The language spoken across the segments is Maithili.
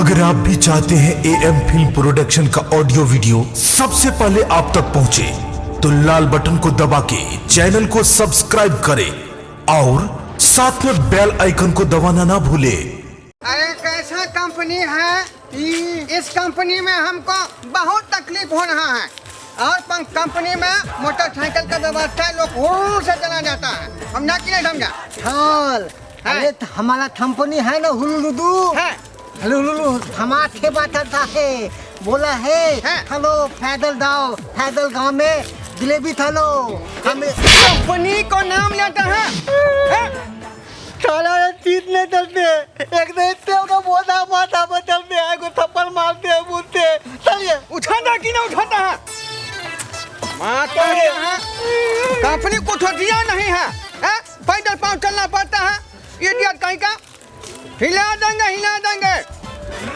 अगर आप भी चाहते हैं ए एम फिल्म प्रोडक्शन का ऑडियो वीडियो सबसे पहले आप तक पहुंचे, तो लाल बटन को दबा के चैनल को सब्सक्राइब करें और साथ में बेल आइकन को दबाना ना भूलें। अरे कैसा कंपनी है? इस कंपनी में हमको बहुत तकलीफ हो रहा है और कंपनी में मोटरसाइकिल का व्यवस्था है, लोग हुर से चला जाता है। हम ना कि नहीं समझा? चल। है। अरे हमारा कंपनी है ना हुलुलुदू है। हुलुलुलु हमारे बात आता है, बोला है। है। हेलो पैदल दाओ पैदल गांव में जलेबी थलो हमें। कंपनी को नाम लेता है, है? साला ये चीज नहीं चलते, एक दिन इतने का बोधा माथा पर चलते हैं, को थप्पड़ मारते हैं, बोलते हैं चलिए। उठाता कि नहीं उठाता है? माता है कंपनी को तो दिया नहीं है, है? पैदल पाँव चलना पड़ता है। ये दिया कहीं का हिला देंगे, हिला देंगे।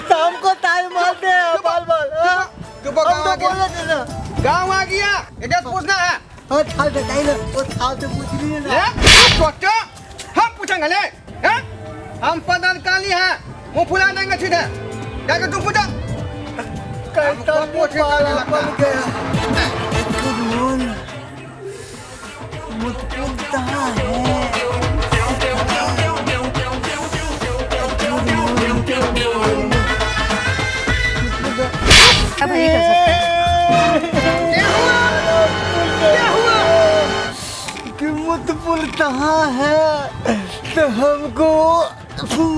तो हमको टाइम मारते हैं बाल बाल, हाँ? चुप हो, हम गाँव तो आ गया। बोले थे ना। गाँव आ गया, इधर पूछना है। और थाल से नहीं ना, वो थाल से पूछ रही है ना। ले, सोचो, हम पूछेंगे ले, हैं? हम पदाधिकारी हैं, मुंह फुला देंगे सीधे। जाके तुम पूछो। कैसा हमको पूछने का पाला नहीं लगता। बन गया। मुस्कुराता है। अब नहीं कर सकते। क्या हुआ? क्या हुआ? कि मुतपुल कहाँ है तो हमको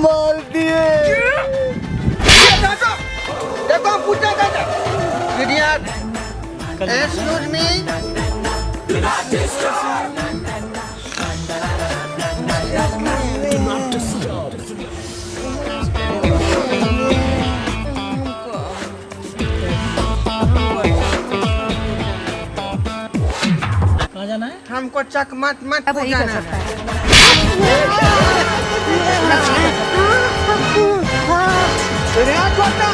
मार दिए। ये चाचा, देखो हम पूछते हैं चाचा। Idiot. Excuse me. कहाँ जाना है? हमको चकमत मत अब नहीं कर जाना सकता है। है। अरे छोटा,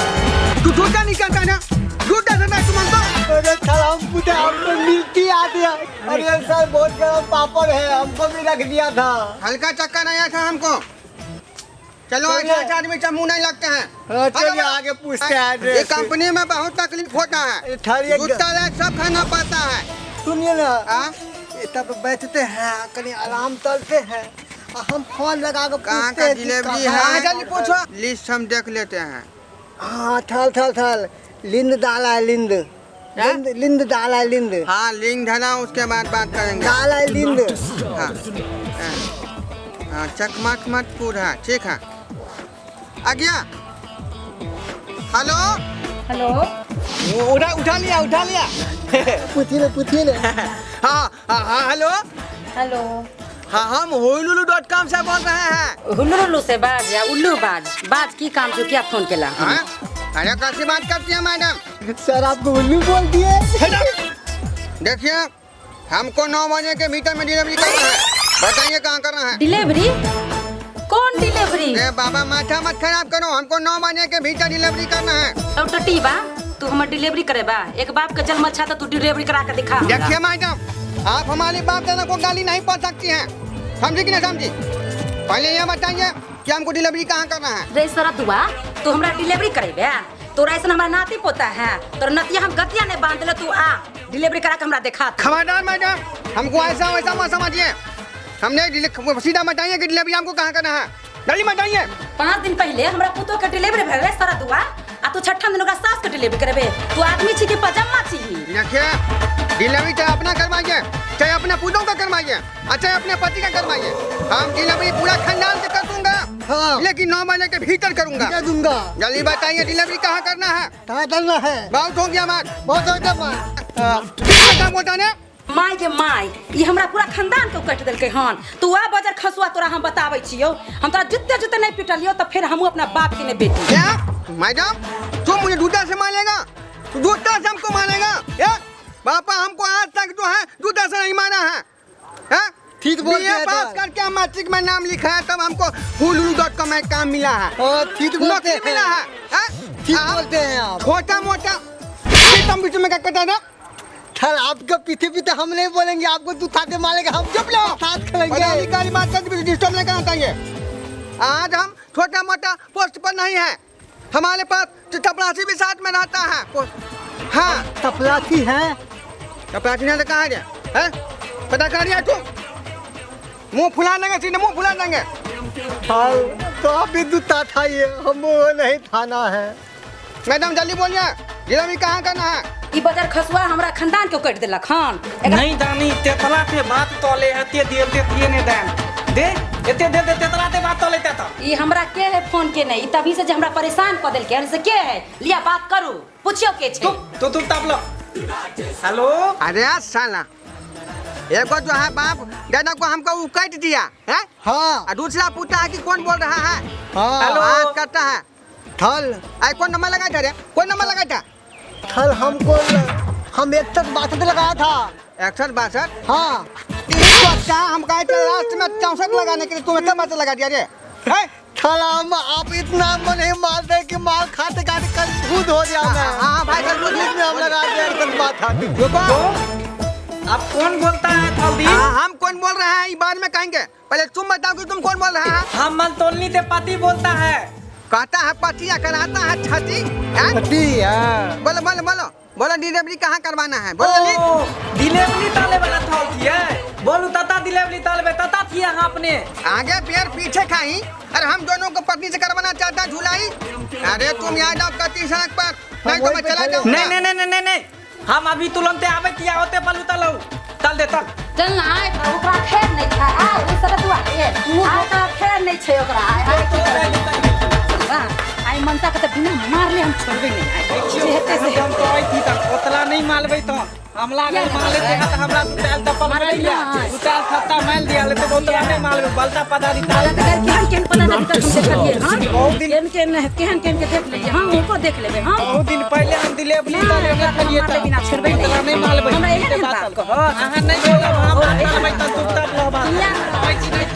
तू झूठा नहीं करता ना? झूठा से मैं तुम हमको। अरे साला हम पूछे हमको मिलती आती है। अरे सर बहुत गरम पापड़ है, हमको भी रख दिया था। हल्का चक्कर आया था हमको। चलो चलिए। ऐसे ऐसे आदमी सब मुंह नहीं लगते हैं। हाँ, चलिए अरे, आगे पूछते हैं ये एड्रेस। कंपनी में बहुत तकलीफ होता है। ठहरिए। जूता लात सब खाना पड़ता है। सुनिए ना। हाँ? ये तब बैठते हैं कहीं आराम चलते हैं और हम फोन लगा के कहाँ पूछते का हैं कि डिलीवरी कहाँ है? है। जल्दी पूछो, लिस्ट हम देख लेते हैं। हाँ थल थल थल लिंद डाला है लिंद। हैं? लिंद लिंद डाला है लिंद। हाँ लिंक धरा, उसके बाद बात करेंगे। डाला है लिंद। हाँ हाँ, हाँ चकमक मतपुर है, ठीक है। आ गया। हेलो हेलो वो उठा उठा लिया, उठा लिया। पूछिए ना, पूछिए ना। हाँ हाँ हाँ हेलो हेलो। हाँ हम हुलुलु डॉट कॉम से बोल रहे हैं। हुल्लू से बाज या उल्लू बाज बाज की काम से क्या फोन केला? हाँ? अरे कैसी बात करती है मैडम? सर आपको उल्लू बोल दिए। देखिए हमको 9 बजे के भीतर में डिलीवरी करना है, बताइए कहाँ करना है? डिलीवरी? कौन डिलीवरी? ए बाबा माथा मत खराब करो, हमको 9 बजे के भीतर डिलीवरी करना है। अब टटी बा तू हमर डिलीवरी करे बा, एक बाप के जन्म अच्छा तो तू डिलीवरी करा के दिखा हमरा। देखिए मैडम आप हमारे बाप दादा को गाली नहीं पड़ सकती हैं, समझी कि नहीं समझी? पहले ये बताइए कि हमको डिलीवरी कहाँ करना है। रे सरा दुआ तू हमरा डिलीवरी करे बे, तोरा ऐसा हमारा नाती पोता है, तोर नतिया हम गतिया नहीं बांध ले, तू आ डिलीवरी करा के हमरा दिखा। खबरदार मैडम हमको ऐसा वैसा मत समझिए, हमने सीधा बताइए कि डिलीवरी हमको कहाँ करना है, जल्दी बताइए। 5 दिन पहले हमरा पुतो के डिलीवरी भेल रे सरा दुआ, आ तू छठा दिन ओकरा सास के डिलीवरी करबे, तू आदमी छी कि पजामा छी? देखिए डिलीवरी चाहे अपना करवाइए, चाहे अपने पुतों का करवाइए, और चाहे अपने पति का करवाइए, हम डिलीवरी पूरा खानदान से कर दूंगा। हाँ। लेकिन 9 बजे के भीतर करूंगा। दे दूंगा। जल्दी बताइए डिलीवरी कहाँ करना है? कहाँ करना है? बहुत हो गया मार। बहुत हो गया मार। कितना काम होता है? माय के माय ये हमरा पूरा खानदान के कटि देलकै हन। तू आ बजर खसुआ तोरा हम बताबै छियौ, हम तोरा जुत्ते जुत्ते नहीं पिटलियौ तो फिर हमहूँ अपना बाप के नहीं बेटी। क्या मैडम तू मुझे जूता से मारेगा? तू जूता से हमको मारेगा? ए? पापा हमको आज तक जो है जूता से नहीं मारा है, हैं? ठीक बोलते बीए हैं पास तो। करके हम मैट्रिक में नाम लिखा है तब हमको हुलुलु डॉट कॉम में काम मिला है। हाँ, ठीक बोलते नौकरी हैं। मिला है, हैं? ठीक आप बोलते हैं आप। छोटा मोटा तुम बीच में क्या करता था? सर आपके पीछे पीछे हम नहीं बोलेंगे, आपको तू थाते मारेगा, हम चुप रहो। साथ खेलेंगे। पदाधिकारी बात करते डिस्टर्ब नहीं करना चाहिए। आज हम छोटा मोटा पोस्ट पर नहीं है, हमारे पास चपरासी भी साथ में रहता है। हाँ। तपलाथी है। चपरासी ने तो कहा गया है? पता कर दिया तू, मुंह फुला देंगे, सीधे मुंह फुला देंगे। हाँ तो आप भी दूता था, ये हम वो नहीं थाना है। मैडम जल्दी बोलिए, डिलीवरी कहाँ करना है? ई बजर खसुआ हमरा खानदान के कटि देलक हन। नहीं दानी तेतला ते बात तले हते दियल ते दिए ने दान दे एते दे दे तेतला ते बात तले ते। ई हमरा के है फोन के नहीं, तभी से जे हमरा परेशान क देलके हन से के है? लिया बात करू, पूछियो के छै। तू तू ताप लो। हेलो। अरे साला एगो जो है बाप दादा को हमको उकट दिया है। हाँ। और दूसरा पूछता है कि कौन बोल रहा है। हाँ। हेलो। बात करता है थल। आई कौन नंबर लगा था रे? कौन नंबर लगा था? थल हमको हम 6162 लगाया था। 6162? हाँ। हम कहे थे लास्ट में 64 लगाने के लिए, तुम 61 लगा दिया रे। थल हम आप इतना मन ही मारते कि मार खाते खाते कंफ्यूज हो गया मैं। हाँ भाई कंफ्यूज में हम लगा दिया 6162। तो आप कौन बोलता है थलदी? हम कौन बोल रहे हैं बाद में कहेंगे, पहले तुम बताओ कि तुम कौन बोल रहा है। हम मलतोलनी ते पति बोलता है। कहता है पति या कराता है छाती? छाती। बोलो बोलो बोलो बोलो, डिलीवरी कहाँ करवाना है? बोलो। डिलीवरी ताले वाला थल थी है। बोलू ताता डिलीवरी ताले ताता थी यहाँ अपने आगे पैर पीछे खाई। अरे हम दोनों को पत्नी से करवाना चाहता झुलाई। अरे तुम यहाँ जाओ कति सड़क पर, नहीं तो मैं चला जाऊँ। नहीं नहीं नहीं नहीं नहीं, हम अभी तुरंत आवे किया होते पलू तलऊ तल दे तल चल ना। आय ओकरा खेर नहीं था, आय ओ सब दुआ ए आय खेर नहीं छै ओकरा। आय आय आय मनसा के त बिना मारले हम छोड़बे नहीं। आय हेते से हम तो आई थी त ओतला नहीं मारबे तो हमला अगर मारले ते त हमरा दुताल तपल मार दिया, दुताल खत्ता मार दिया ले तो ओतला नहीं मारबे बलता पदारी ताल केहन केहन पता नहीं त देखलिए। हां बहुत दिन केहन केहन केहन केहन के देख लेलिए। हां उनको देख लेबे। हां बहुत दिन पहले हम डिलीवरी ताले देखलिए त बिना छोड़बे नहीं, नहीं मारबे हमरा एहन बात कह। अहां नहीं बोलब, हम मारबे त चुपचाप रहबा। आई छी नहीं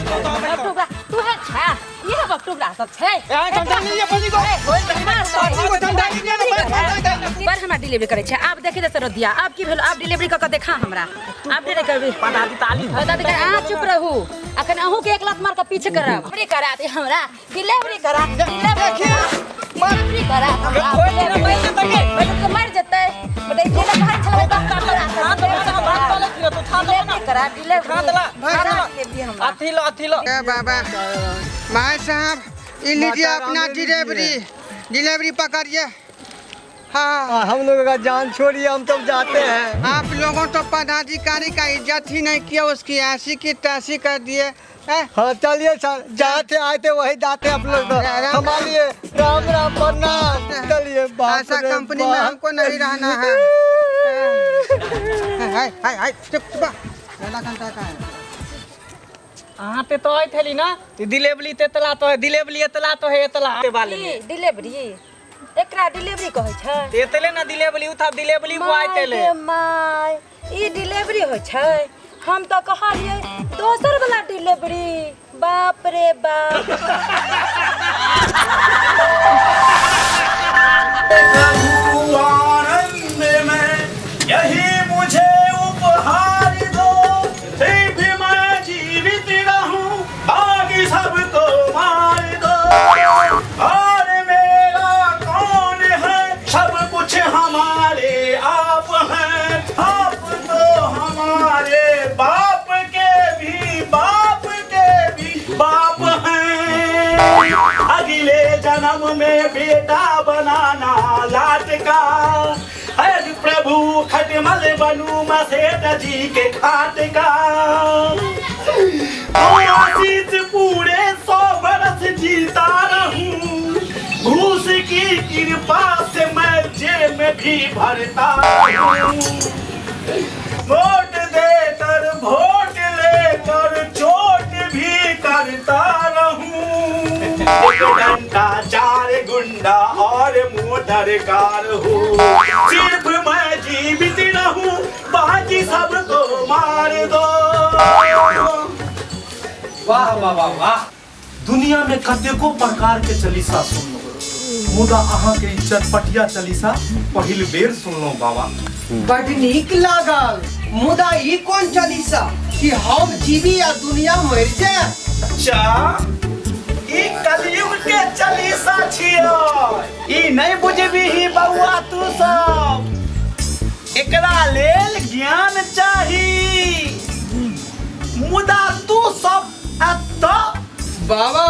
तो तू है छा ये बकटुकरा सब छै। ए ठंडा नहीं है पति को, पति को ठंडा नहीं है पर हमरा डिलीवरी करे छै। आब देखि दे सरदिया आब की भेल, आब डिलीवरी क के देखा हमरा। आब डिलीवरी करबी पदादी ताली पदादी कर। आ चुप रहू, अखन अहू के एक लात मार के पीछे करब। डिलीवरी करा दे हमरा, डिलीवरी करा, डिलीवरी करा हमरा। मर जतै बट ई जेना घर छलबै त हां तो बात चले थियो तो था डिलीवरी करा, डिलीवरी करा हमरा। अथी लो अथी लो। ए बाबा भाई साहब ये लीजिए अपना डिलीवरी, डिलीवरी पकड़िए। हाँ हम लोगों का जान छोड़िए, हम तो जाते हैं। आप लोगों तो पदाधिकारी का इज्जत ही नहीं किया, उसकी ऐसी की तैसी कर दिए। हाँ चलिए सर, जाते आए थे वही जाते आप लोग तो। हमारे राम राम प्रणाम। चलिए ऐसा कंपनी में हमको नहीं रहना है। हाय हाय हाय चुप चुप घंटा का है। अहाँ ते तो आइ थेली ना डिलीवरी तेतला तो है, डिलीवरी एतला तो है एतला ते वाले में डिलीवरी एकरा डिलीवरी कहै छै। तेतले ना डिलीवरी उठा डिलीवरी वो आइ तेले। My ई डिलीवरी होय छै, हम तो कहलिए दोसर वाला डिलीवरी। बाप रे बाप। आनंद में यही मुझे उपहार दो, फिर भी मैं जीवित रहूं बाकी सबको मार दो। और मेरा कौन है, सब कुछ हमारे आप हैं, आप तो हमारे बाप के भी बाप के भी बाप हैं। अगले जन्म में बेटा बनाना लाट का, अरे प्रभु खटमल बनू मैं सेठ जी के खाट का। आशीष पूरे 100 बरस जीता रहूं, घूस की कृपा से मैं जेब में भी भरता हूँ। वोट देकर वोट लेकर चोट भी करता रहूं। एक डंडा 4 गुंडा और मोटर कार हो, सिर्फ मैं जीवित रहूं बाकी सबको मार दो। वाह बाबा वाह, दुनिया में कतेको प्रकार के चालीसा सुनलो, मुदा अहाँ के ई चटपटिया चालीसा पहिल बेर सुनलो बाबा। बड नीक लागल, मुदा ई कोन चालीसा कि हम जीवी आ दुनिया मरि जाए। अच्छा ई कलयुग के चालीसा छियै। ई नहीं बुझबीही बउआ तू सब, एकरा लेल ज्ञान चाही। मुदा तू सब एतऽ बाबा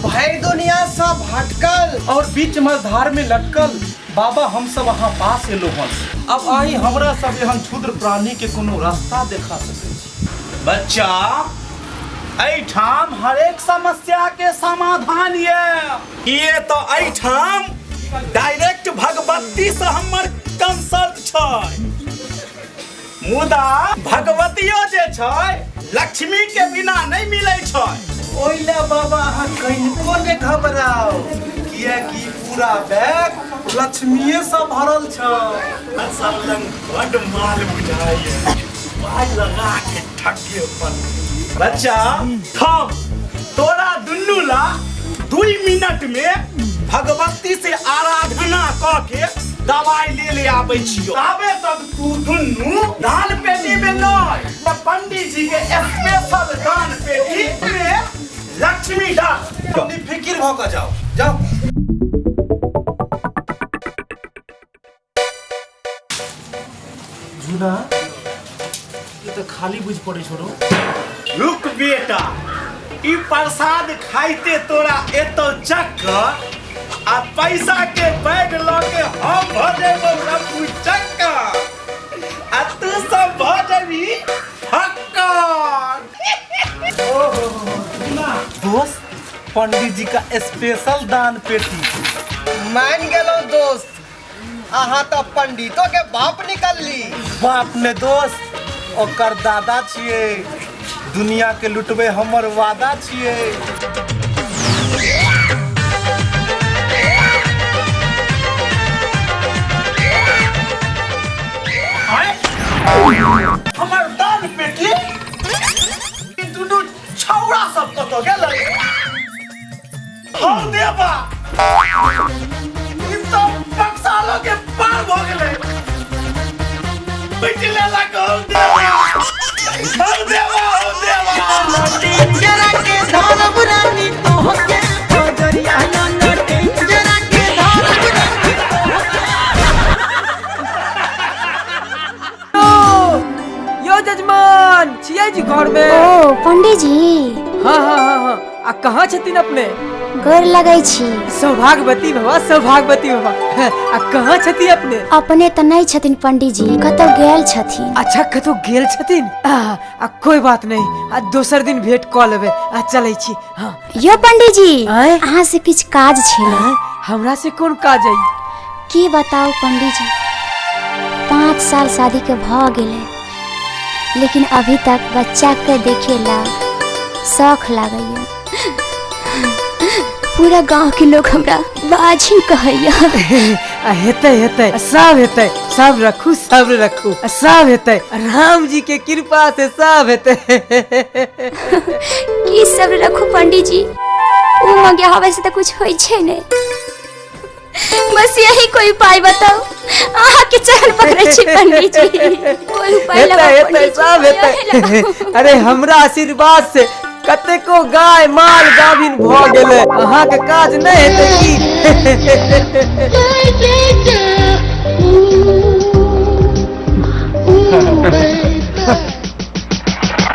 भाई दुनिया सब भटकल और बीच मझधार में लटकल। बाबा हम सब अहाँ पास एलो हन, अब आही हमरा सब एहन क्षुद्र प्राणी के कोनो रास्ता देखा सकै छी। बच्चा, एहिठाम हरेक समस्या के समाधान ये। ये तो एहिठाम डायरेक्ट भगवती से हमर कंसल्ट छै, मुदा भगवतियो जे छै लक्ष्मी के बिना नहीं मिलै छै। ओइला बाबा अहाँ कनिको ने घबराओ, कियाकि पूरा बैग लक्ष्मीए से भरल छै। सब लंग बड माल बुझाइए, पाइ लगा के ठके पर। बच्चा थम, तोरा दुनू ला 2 मिनट में भगवती से आराधना क के दवाई ले ले आबै छियो। आबे तक तू दुनू दान पेटी में नहीं, त पंडित जी के स्पेशल दान पेटी में लक्ष्मी डाल। अपनी फिकिर भ के जाओ जाओ। झूला ये तो खाली बुझ पड़े छोड़ो। रुक बेटा, ई प्रसाद खाइते तोरा एतो चक्कर आ पैसा के बैग ल के हम भ जेबौ रब्बू चक्कर आ तू सब भ जेबी फक्कर। दोस्त, पंडित जी का स्पेशल दान पेटी। मान गेलो दोस्त, अहाँ तो पंडितों के बाप निकलली। बाप ने दोस्त, ओकर दादा छियै। दुनिया के लुटबे हमर वादा छियै। हमर दान पेटी ई दुनू छौड़ा सब कतऽ गेलै? हौ देबा, ई सब बक्सालो के पार भऽ गेलै। पिट लेलक। हौ देबा, हौ देबा, हौ देबा। जरा के धरब रानी तोहके बजरिया नटे, जरा के धरब रानी तोहके। यो जजमान छियै जी घर में? ओ पंडित जी। हाँ हाँ हाँ हाँ, आ कहाँ छथिन अपने? गोर लगै छी। सौभाग्यवती भवा, सौभाग्यवती भवा। आ कहाँ छथिन अपने? अपने तो नहीं छथिन पंडित जी, कतौ गेल छथिन। अच्छा कतौ गेल छथिन? आ कोई बात नहीं, आ दोसर दिन भेंट कऽ लेबै। आ चलै छी। हाँ यो पंडित जी, आँय? अहाँ से किछु काज छलै। हमरा से कोन काज है? की बताउ पंडित जी, 5 साल शादी के भ गेलै, लेकिन अभी तक बच्चा के देखेला शौख लागैया। पूरा गांव के लोग हमरा बाझिन कहैया। आ हेतै हेतै, सब हेतै, सब रखू, सब रखू, सब हेतै, राम जी के कृपा से सब हेतै। की सब रखू पंडित जी, उ मंगे हवे से तो कुछ होई छै ने। बस यही कोई उपाय बताओ, अहाँ के चरण पकड़ै छी पंडित जी, कोई उपाय हेतै लगाओ हेतै, पंडित जी, सब यही हेतै। लगाओ। अरे हमरा आशीर्वाद से कतेको गाय माल गाभिन भ गेलै, अहाँ के काज नहीं हेतै की?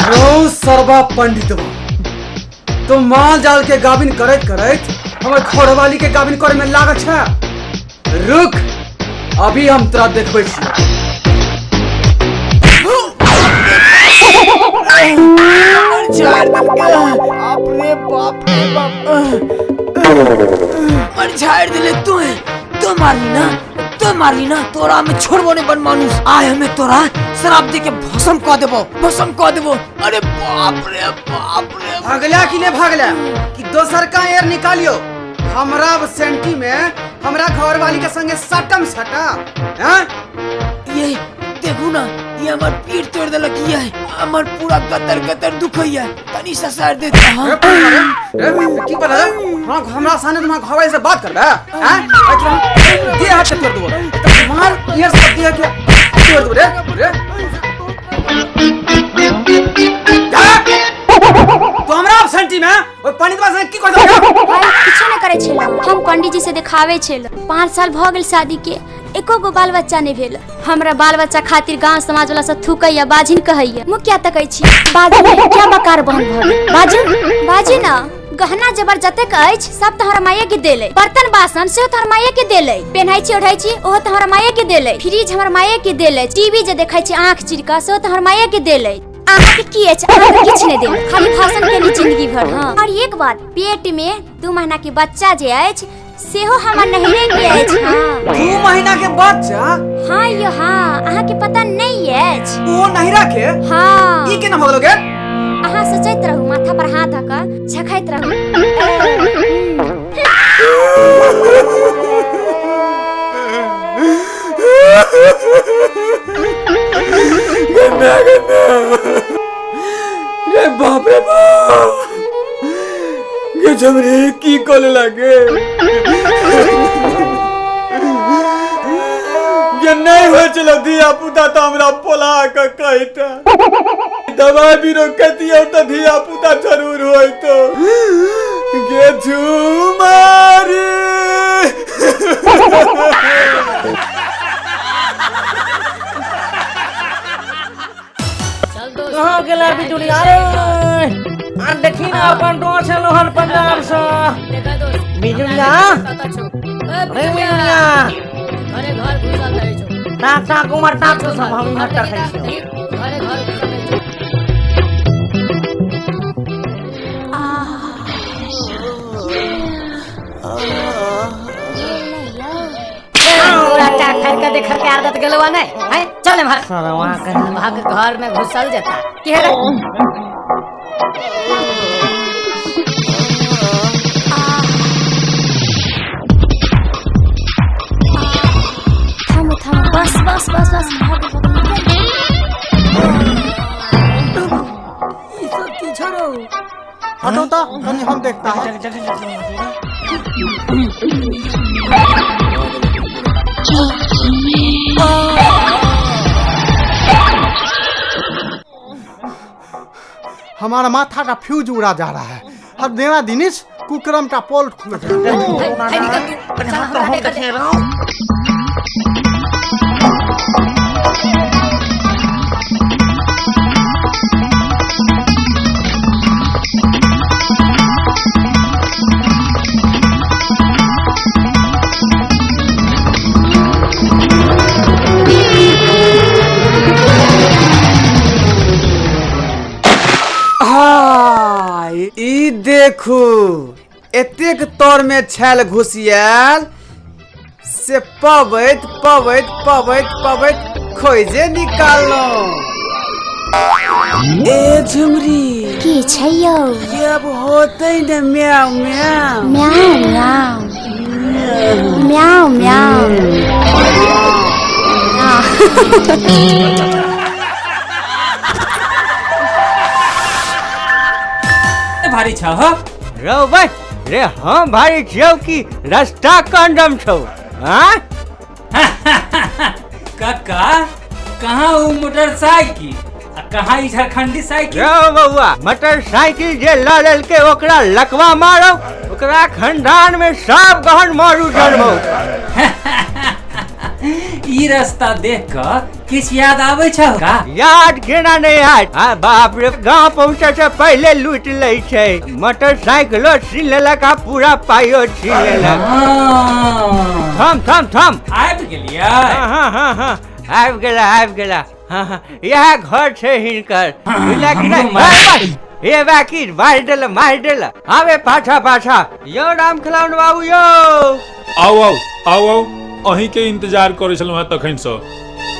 रौ सरबा पंडितवा, तो माल जाल के गाभिन करैत करैत हमर घरवाली के गाभिन करे में लागल छै। रुक, अभी हम तोरा देखबै छी। बाप रे बाप रे बाप, मर झाड़ दिले तू, तू मारली ना, तू मारली ना, तोरा में छोड़बो नहीं बन मानुस। आय हमें तोरा शराब दे के भस्म क देबो, भस्म क देबो। अरे बाप रे बाप रे। भागला कि नहीं भागला कि दोसर का एयर निकालियो? हमरा सेंटी में हमरा घरवाली के संगे सटम सटा हैं? ये देखू ना, ये हमर पीठ तोड़ देलक, ये हमर पूरा गतर गतर दुखैया, तनी ससार दे। हाँ। रे, की बोला रे? हाँ, हमरा सामने तुम्हारा घरवाली से बात करबे हैं? दे हाथ से तोड़ देबो, मार ये सब दे के तोड़ देबो रे रे। तो हमरा सेंटी में ओइ पंडितवा संगे की कर देबो? करै छलहुँ। हम पंडीजी से देखाबै छलहुँ। 5 साल भऽ गेल शादी के, एको गो बाल बच्चा नहीं भेल। हमरा बाल बच्चा खातिर गांव समाज वाला सब थूकैया, बाजिन कहैया। मुँह क्या तकै छी? बाजू ने, क्या बकार बहन भऽ गेल? बाजू बाजू ना। गहना जेवर जतेक अछि सब तऽ हमरा माये के देले। बर्तन बासन सेहो तऽ हमरा माये के देले। पेन्है छी ओढ़ै छी ओहो तऽ हमरा माये के देले। फ्रिज हमरा माये के देले। टीवी जे देखै छी आँख चीर कऽ सेहो तऽ हमरा माये के देले। अहाँके की अछि? अहाँके किछु नहि देल, खाली भाषण केली जिंदगी भर। हाँ, और एक बात, पेट में 2 महीना के बच्चा जे अछि सेहो हमर नहिरे के अछि। हाँ। 2 महीना के बच्चा? हाँ यो हाँ, अहाँके पता नहीं अछि। ओ नहिरा के? हाँ। ई केना भऽ गेलो गे? अहाँ सोचैत रहू, माथा पर हाथ धऽ कऽ झखैत रहू। रे बाप रे बाप, गे झमरी की कोले लागे गे? नहीं हो चलो धिया पुता तो हमरा पोला के कहता दवाई भी रोकती तो धिया पुता जरूर होई तो गे झुमारी। कहाँ गेला बिजुली? अरे आ देखी ना अपन दोस्त लोहन पंजाब से बिजुलिया। अरे बिजुलिया घरे घर घुसल रहै छौ। ताक ताक उमर ताक सब हम इमहर तकै छियौ। घरे घर घुसल रहै छौ। पूरा टाक फाड़ के देख के आदत गेलवा नहीं हैं? चल एम्हर। सरवा कहीं भाग घर में घुसल जेता की है रे? थामो थामो, बस बस बस बस, भागो भागो निकल। ई सब की छोड़ो, हटो तो कनी हम देखता है। हमारा माथा का फ्यूज उड़ा जा रहा है। अब देवा दिनेश कुकरम का पोल खुल गया। ई देखू, एतेक तर में छैल घुसियाल से पबैत पबैत पबैत पबैत खोजे निकाललहुँ। ए झुमरी की छै यौ? ये अब होतै ने म्याऊ म्याऊ म्याऊ म्याऊ म्याऊ म्याऊ। भारी छ हो रौ भाई रे, हम भारी छियौ कि रास्ता कंडम छौ? हाँ काका कहाँ उ मोटरसाइकिल आ कहाँ ई झारखंडी साइकिल? रौ बउआ, मोटरसाइकिल जे ल लेलकै ओकरा लकवा मारो, ओकरा खानदान में सब गहन मारू जन्मौ। ई रास्ता देख क किछ याद आबै छौ का? याद केना नहीं आयत? आ बाप रे, गांव पहुँचे से पहले लूट लै छै। मोटरसाइकिलो छीन लेलक आ पूरा पाइयो छीन लेलक। थम थम थम, आबि गेलियै? हाँ हाँ हाँ, आबि गेला आबि गेला। हाँ हाँ, इएह घर छै हिनकर। बुझला कि नहीं? ए बाकी मारि देल मारि देल। आबे पाछा पाछा यो राम खिलावन बाबू यो। आउ आउ आउ आउ, अहीं के इंतजार करै छलहुँ हेँ तखन सँ।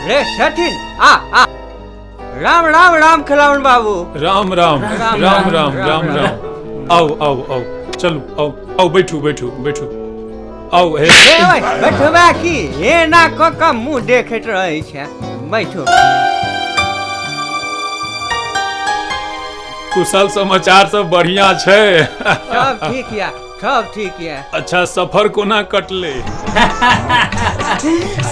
रे छथिन आ आ, राम राम राम खिलावन बाबू। राम राम राम राम राम राम। आउ आउ आउ, चलू आउ आउ, बैठू बैठू बैठू। आउ हे बैठबा की एना क क मुँह देखैत रहै छै। बैठू। कुशल समाचार सब बढ़िया छै? सब ठीक या, सब ठीक या। अच्छा, सफर कोना कटले?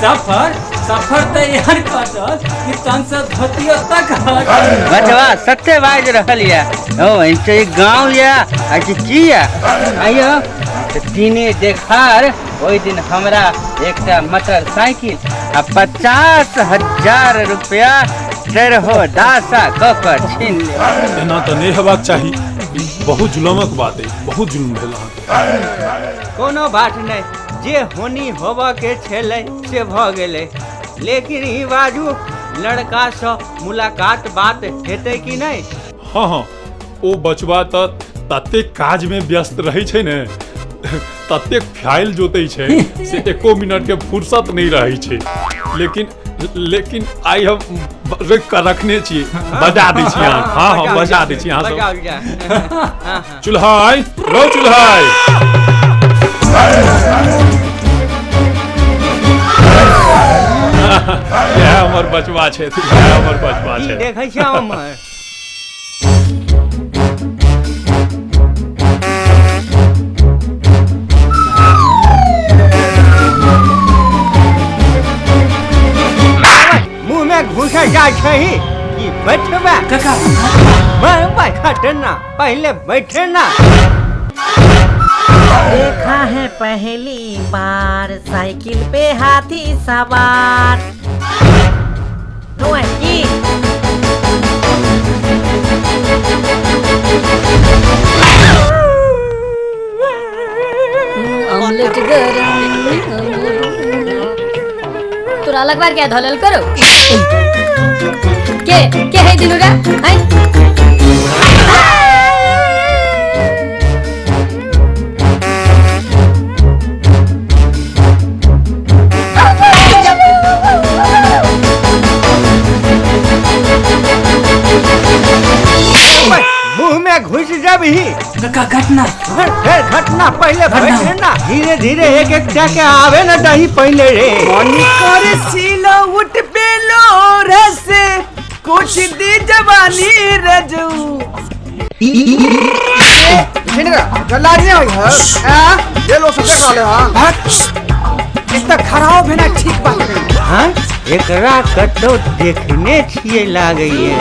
सफर सफर त एहन कटल कि तन से धोतियो तक हट। बचवा सत्य बाजि रहल या। ओ ई गाँव या आ कि की या? आइयो दिने देखार ओहि दिन हमरा एकटा मोटरसाइकिल आ 50,000 रुपया चढ़ो दासा कऽ कऽ छीन ले। एना तऽ नहि हेबाक चाही, बहुत जुलमक बात अछि, बहुत जुल्म भेल अहाँके। कोनो बात नहि, जे होनी होबऽ के छलै से भऽ गेलै, लेकिन ई बाजू लड़कासँ मुलाकात बात हेतै कि नहि? हँ हँ, ओ बचबा तऽ ततेक काजमे व्यस्त रहै छै ने, ततेक फाइल जोतै छै से एको मिनट के फुर्सत नहि रहै छै। लेकिन लेकिन आइ हम रोकि कऽ रखने छी, बजा दै छी अहाँ। हँ हँ, बजा दै छी अहाँ सब। चुल्हाइ रौ चुल्हाइ, इएह हमर बचबा छै, इएह हमर बचबा छै। देखै छियै हमर घुसा जाइ छै कि बैठबा काका, बैठना पहले बैठना। देखा है पहली बार साइकिल पे हाथी सवार। की ऑमलेट गरम तोरा अलग बार क्या धलल करो के है दिनुरा हैं? मुंह में घुस जब ही घटना फिर घटना पहले बैठना, धीरे धीरे एक एक जाके आवे ना दही पहले रे। कर सीलो उठ पेलो रस कुछ दी जवानी रजू। जल्लारी नहीं है आ ये लोग सब देख रहे हैं, इतना खराब है ना, ठीक बात नहीं। हां, एकरा कतौ देखने छिए लागैए।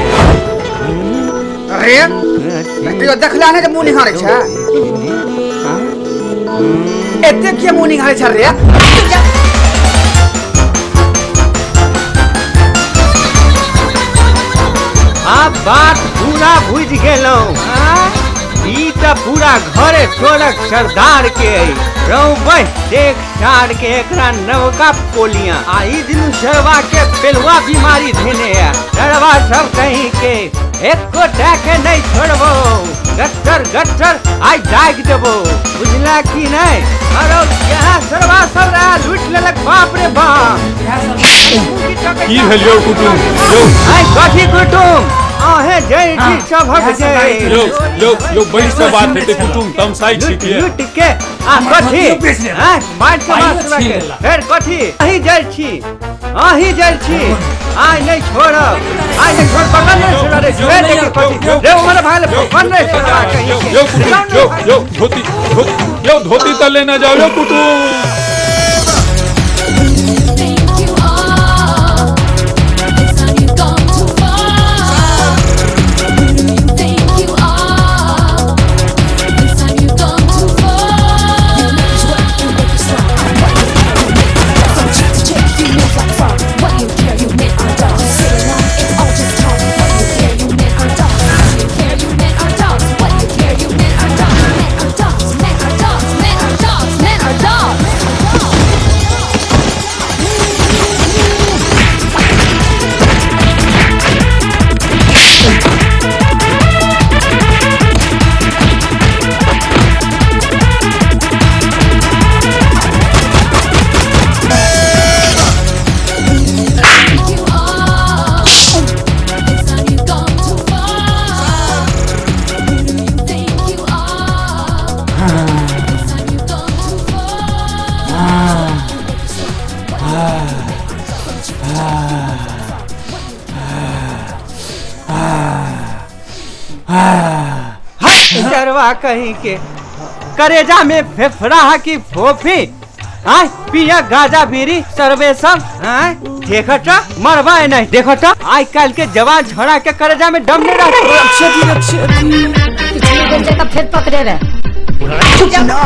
अरे तो देखला ने मुंह निहारे छै, एते के मुंह निहारे छै रे? आब बात पूरा बुझि गेलहुँ, ई तऽ पूरा घरे चोरक सरदार के अइ। रौ देख सार के एकरा नवका पोलियां आ ई दिनू सरवा के पेलुआ बीमारी धेने है। सरवा सब कहीं के एको के नहीं छोड़बो, गट्टर गट्टर आइ दागि देबो, बुझला कि नहीं? अरे यहाँ सरवा सब रहा लूट लेलक, बाप रे बाप। की भेल यौ कुटुम? यौ आइ कथी कुटुम, आहे जय जी सबक जय। यौ यौ यौ बैठ के बात हेतै कुटुम, तमसाइ छी के लूट के आ कथी हां मार के मार के फेर कथी? अही जय छी, अही जय छी, आइ नहीं छोड़ब, आइ नहीं छोड़, पकड़ नहीं छोड़ा रे, फेर देखी कथी रे हमर भाई पकड़ नहीं छोड़ा कहीं। यौ कुटुम यौ यौ धोती यौ धोती त लेना जाओ यौ कुटुम। चरवा कहीं के करेजा में फेफड़ा है कि फोफी, आय पिया गाजा बीड़ी सर्वे सब, आय देखत मरवा नहीं देखत। आइ काल के जवान छोड़ा के करेजा में दम नहीं रहत। पिछली बेर जका फिर पकड़े रे। चुप ना,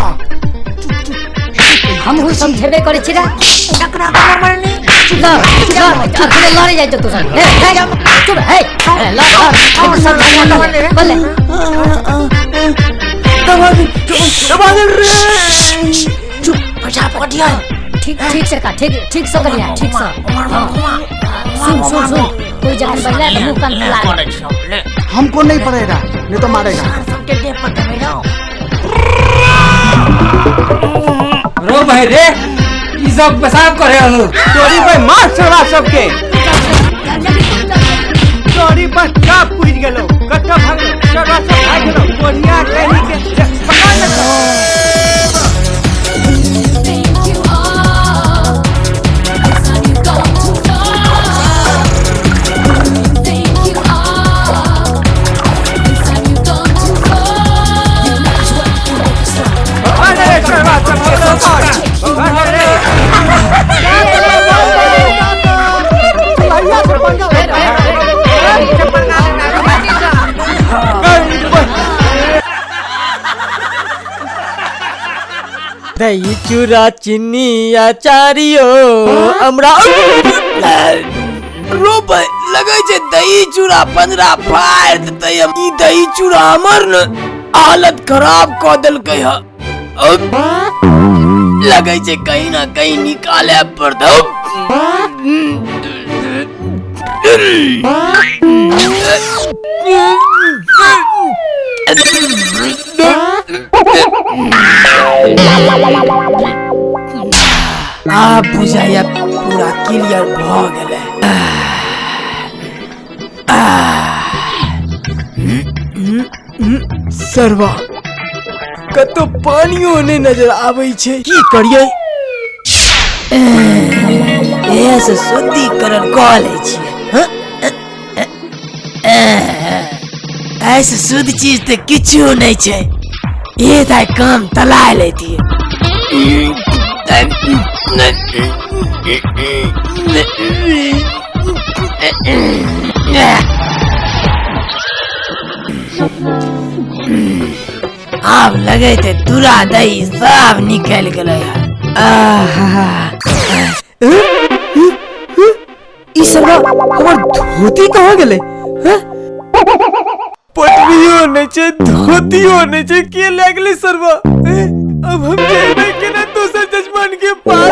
हमहू समझेबे करै छी रे। एकरा कोना मारनी? लड़ लड़ अखने लड़े जाइ तू सब। हे चुप हे लड़ लड़ सब बोले दबा दे रे। चुप पैसा पकड़ दिया। ठीक ठीक से का ठीक ठीक से करिया ठीक से। सुन सुन सुन कोई जखन बजला तो मुंह कान फुला ले। हमको नहीं पड़ेगा नहीं तो मारेगा। सबके देह पर दबेगा। रो भाई रे ई सब पेशाब करे हो तोरी भाई मार सरवा सबके। तोरी पर का पूछ गेलो कट्टा भागलो सरवा सब भाग गेलो कोनिया कहीं के पकड़ ले। दही चूरा चीनी अचारियो हमरा रोबे लगे छे दही चूरा 15 फाड़ देतै। ई दही चूरा हमर न हालत खराब क देलकै ह। लगे छे कहीं ना कहीं निकाले पड़तौ। आब बुझाइया पूरा क्लियर भ गेलै। सरवा कतौ पानियो नहि नजर आबै छै, की करियै? एहे से शुद्धिकरण कऽ लै छियै। ऐसे शुद्ध चीज तऽ किछु नहि छै। ये ताई काम तला लेती। आब लगे थे तुरा दही सब निकल गए। ई सरवा हमर धोती कहाँ गेलै? पटरियो नहीं छे धोतियो नहीं छे, के लए गेलै सरवा? अब हम जेबै केना दोसर जजमान के पास?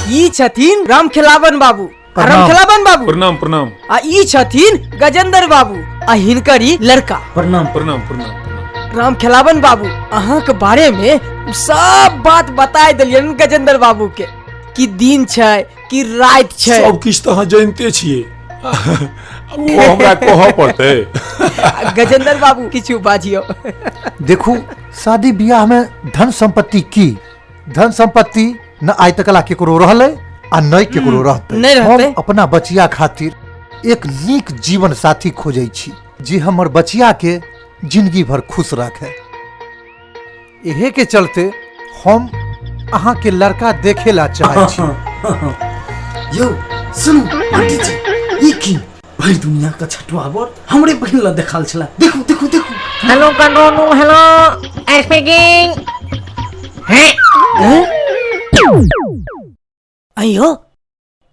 ई छथिन रामखेलावन बाबू। रामखेलावन बाबू प्रणाम प्रणाम। आ ई छथिन गजेंद्र बाबू आ हिनकर ई लड़का। प्रणाम प्रणाम प्रणाम। रामखेलावन बाबू अहाँ के बारे में सब बात बताय देलियन गजेंद्र बाबू के, कि दिन छै कि रात छै सब किछु तऽ अहाँ जानिते छियै। ओ हमरा कहऽ पड़तै। गजेंद्र बाबू किछु बाजियौ। देखू शादी ब्याह में धन संपत्ति की, धन संपत्ति न आइ तक केकरो रहलै आ नहि केकरो रहतै। हम अपना बचिया खातिर एक नीक जीवन साथी खोजै छी जे हमर बचिया के जिंदगी भर खुश रखे। एहे के चलते हम अहाँ के लड़का देखे ला चाहे छी। यौ सुनू आंटी जी, ई की भरि दुनिया का छठवा बर हमरे बहिन ला देखाल छला। देखू देखू देखू। Hello control room, hello speaking. हैं अयो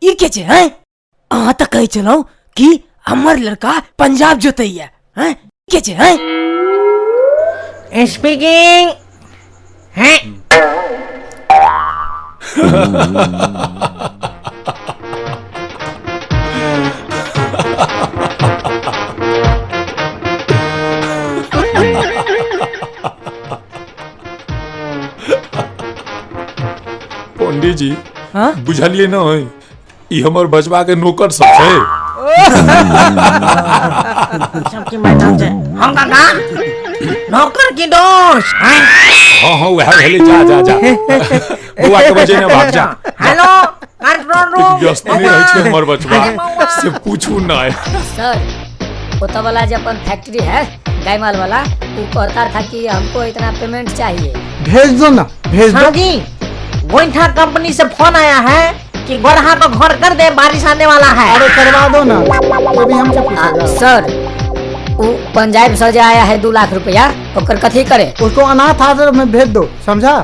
ई के छै? हैं अहाँ तऽ कहै छलहुँ कि हमर लड़का पंजाब जोतैया। हैं के छै? हैं स्पीकिंग। हैं पंडित जी बुझलिए न, ई हमर बचवा के नौकर सब छै। सबके मैदान से हम काका नौकर की दोस्त। हाँ हाँ वह भेलै। जा जा जा बौआ के बजे ने भाग जा। Hello control room. व्यस्त नहीं रहै छै हमर बचवा से पूछू नहीं। सर ओतऽ वाला जो अपन फैक्ट्री है गायमाल वाला, वो कहता था कि हमको इतना पेमेंट चाहिए। भेज दो ना, भेज दो। जी गोइठा कंपनी से फोन आया है कि गोरहा को घर कर दे, बारिश आने वाला है। अरे करवा दो ना, अभी हमसे पूछेगा। सर वो पंजाब से जे आया है 2 लाख रुपया ओकर कथी करे? उसको अनाथ आश्रम में भेज दो, समझा?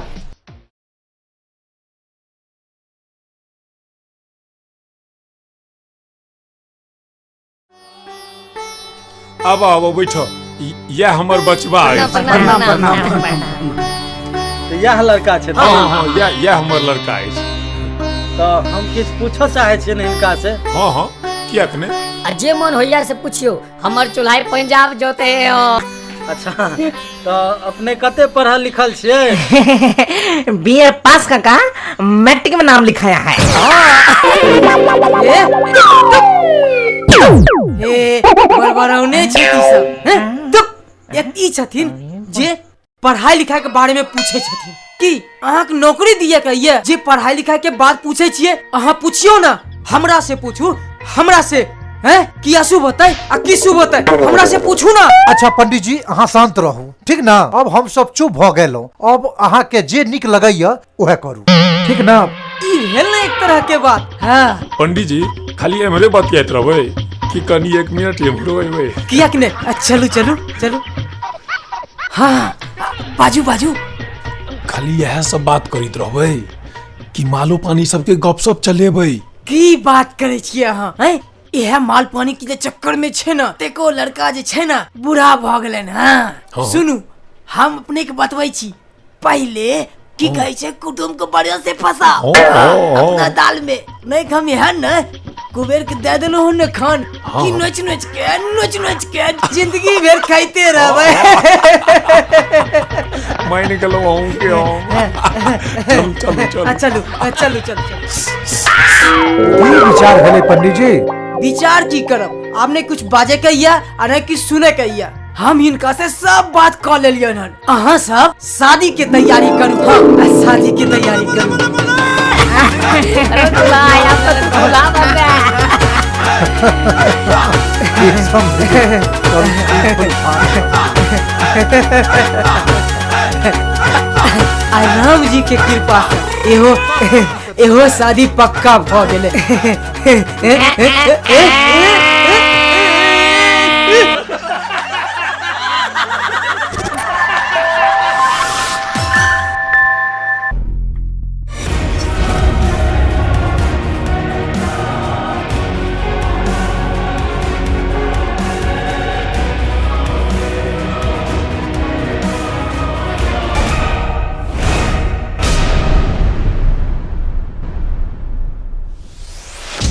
आब आब बैठ, यह हमर बचवा अछि। प्रणाम प्रणाम। तऽ इएह लड़का छै? हाँ हाँ, यह हमर लड़का अछि। तऽ हम किछु पूछऽ चाहै छियै ने हिनका से। हाँ हाँ, कियाक ने। आ जे मन होइया से पूछियो, हमर चूल्हा पंजाब जोते हो। अच्छा, तऽ अपने कते पढ़ल लिखल छियै? बीए पास काका, मैट्रिक में नाम लिखाया है। ए बड़बड़ौने छै ई सब हैं? तुप एक ई छथिन जे पढ़ाई लिखाई के बारे में पूछे छथिन कि अहाँके नौकरी दिए के ये जे पढ़ाई लिखाई के बात पूछे छियै। अहाँ पूछियो ना, हमरा से पूछू, हमरा से हैं की अशुभ होतै आ की शुभ होतै, हमरा से पूछू ना। अच्छा पंडित जी, अहाँ शांत रहू, ठीक ना? अब हम सब चुप भ गेलहुँ, अब अहाँ के जे नीक लगैया उहे करू, ठीक ना? ई भेल ना एक तरह के बात। हाँ पंडित जी, खाली एम्हरे बतियाइत रहबै कि कनी 1 मिनट एम्हरो अयबै? कियाक ने, चलू चलू चलू। हाँ बाजू बाजू। खाली इएह सब बात करैत रहबै कि मालो पानी सबके गपशप चलेबै? की बात करै छियै अहाँ हैं? इएह माल पानी के जे चक्कर में छै ना, तेको लड़का जे छै ना बूढ़ा भऽ गेलन। हाँ सुनू, हम अपने के बतबै छी, पहिले की कहै छै कुटुम के बढ़िया से फंसाओ अपना दाल में। नहीं हम एहन न कुबेर के दे देलहुँ हन खान कि नोच नोच के नोच नोच के जिंदगी भर खाइते रहबै। मैं निकलो अहूँ के हम। चलू चलू चलू चलू चलू चलू। की विचार भेलै पंडित जी? विचार की करब, आपने कुछ बाजे के या आ नहीं कुछ सुने के या। हम हिनका से सब बात कऽ लेलियन हन। अहाँ सब शादी के तैयारी करू। हाँ शादी के तैयारी करू। आ राम जी के कृपा से एहो एहो शादी पक्का भ गेलै।